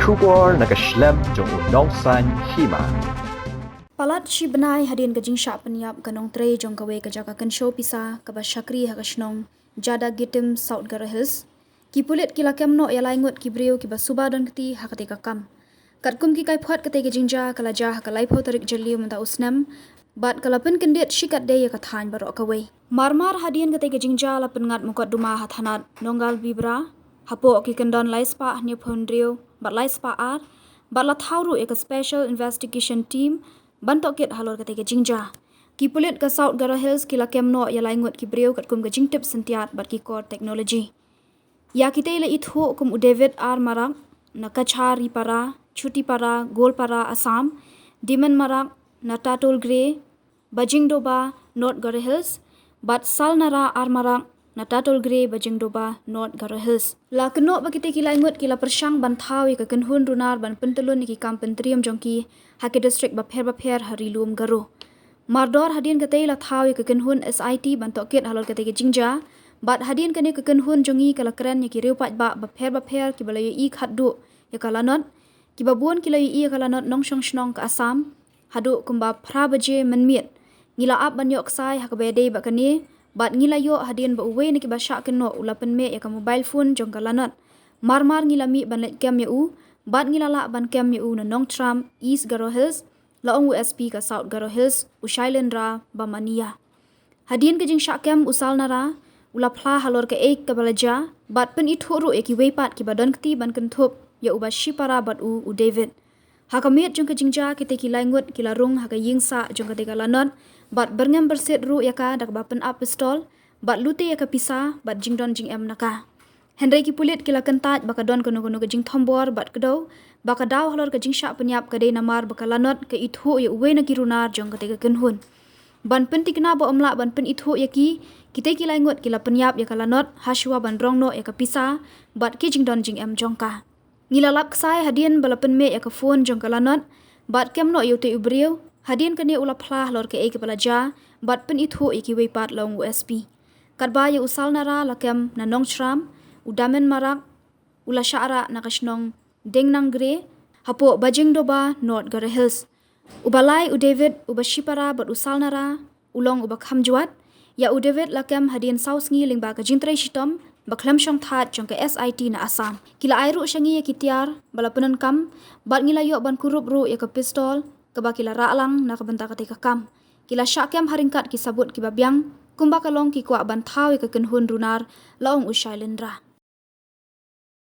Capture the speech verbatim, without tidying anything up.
Khubor na ka shlem jong u nongsan hima. Palat shi bnai hadien ka jingshah pynïap ka nongtrei jong kawei ka jaka kynshew pisa kaba shakri ha ka shnong Jadagitim, South Garo Hills, ki pulit ki la kem noh ïa lai ngut ki briew kiba suba don kti ha katei ka kam. Katkum ki kaiphod, katei ka jingjia ka la jia ha ka laiphew tarik Jylliew mynta u snem, bad ka la pynkyndit shikatdei ïa ka thaiñ baroh kawei. Marmar hadien katei ka jingjia la pynngat mukotduma ha thanat Nongaibiebra hapoh ki kyndon lai spah hynñiewphew hynriew bad lai spah ar, bad la thaw ruh ïa ka Special Investigation Team ban tohkit halor katei ka jingjia. Ki pulit ka South Garo Hills ki la kem noh ïa lai ngut ki briew katkum ka jingtip syntiat bad ki kor technology. Ïa kitei la ithuh kum u David R Marak na Kacharipara, Chutipara, Goalpara, Assam, Dimen Marak na Tatolgre, Bajingdoba, North Garo Hills, bad Salnara R Marak na Tatolgre, Bajingdoba, North Garo Hills. La kynnoh ba kitei ki lai ngut ki la pyrshang ban thaw ïa ka kynhun runar ban pyntyllun ïa ki kam pyntriem jong ki ha ki district bapher bapher ha Ri-lum Garo. Mardor hadien katei la thaw ïa ka kynhun S I T ban tohkit halor katei ka jingjia, bad hadien kane ka kynhun jong ngi ka la kren ïa ki riew paidbah bapher bapher kiba la ïohi khatduh ïa ka lanot, kiba bun ki la ïohi ïa ka lanot nongshong shnong ka Assam haduh kumba phra baje mynmiet. Ngi la ap ban ïoh ksai ha kaba ïadei bad kane, bad ngi la ïoh hadien ba uwei na kiba shah kynnoh u la pynmih ïa ka mobile phone jong ka lanot. Marmar ngi la mih ban leit kem ïa u, bad ngi la lah ban kem ïa u na Nongtram, East Garo Hills, la ong u S P ka South Garo Hills, u Shailendra Bamania. Hadien ka jingshah kem, u Salnara u la phla halor kaei kaba la jia bad pynithuh ruh ïa kiwei pat kiba don kti ban kynthup ïa u Bashipara bad u, u David. Ha ka miet jong ka jingjia, kitei ki lai ngut ki la rung ha ka ïing sah jong katei ka lanot bad byrngem byrsit ruh ïa ka da kaba pynap pistol bad lute ïa ka pisa bad jingdon jingem na ka. Hynrei ki pulit ki la kyntait ba ka don kano kano ka jingthombor bad kdew ba ka daw halor ka jingshah pynïap ka dei namar ba ka lanot ka ithuh ïa uwei na ki runar jong katei ka kynhun. Ban pynthikna ba ym lah ban pynithuh ïa ki, kitei ki lai ngut ki la pynïap ïa ka lanot hashwa ban rong noh ïa ka pisa bad ki jingdon jingem jong ka. Ngi la lap ksai hadien ba la pynmih ïa ka phone jong ka lanot bad kem noh ïa utei u briew. Hadien kane u la phla halor kaei kaba la jia bad pynithuh ïa kiwei pat, la ong u S P. Katba ïa u Salnara la kem na Nongtram, u Damen Marak u la shah rah na ka shnong Dengnangre hapoh Bajingdoba, North Garo Hills. Uba lai, u David, u Bashipara bad u Salnara u long uba kham jwat. Ïa u David la kem hadien saw sngi lyngba ka jingtrei shitom ba khlem shongthait jong ka S I T na Assam. Ki la ai ruh sha ngi ïa ki tiar ba la pyndonkam bad ngi la ïoh ban kurup ruh ïa ka pistol kaba ki la rah lang na ka bynta katei ka kam. Ki la shah kem ha ryngkat ki sabut kiba biang, kumba ka long ki kwah ban thaw ïa ka kynhun runar, la ong u Shailendra.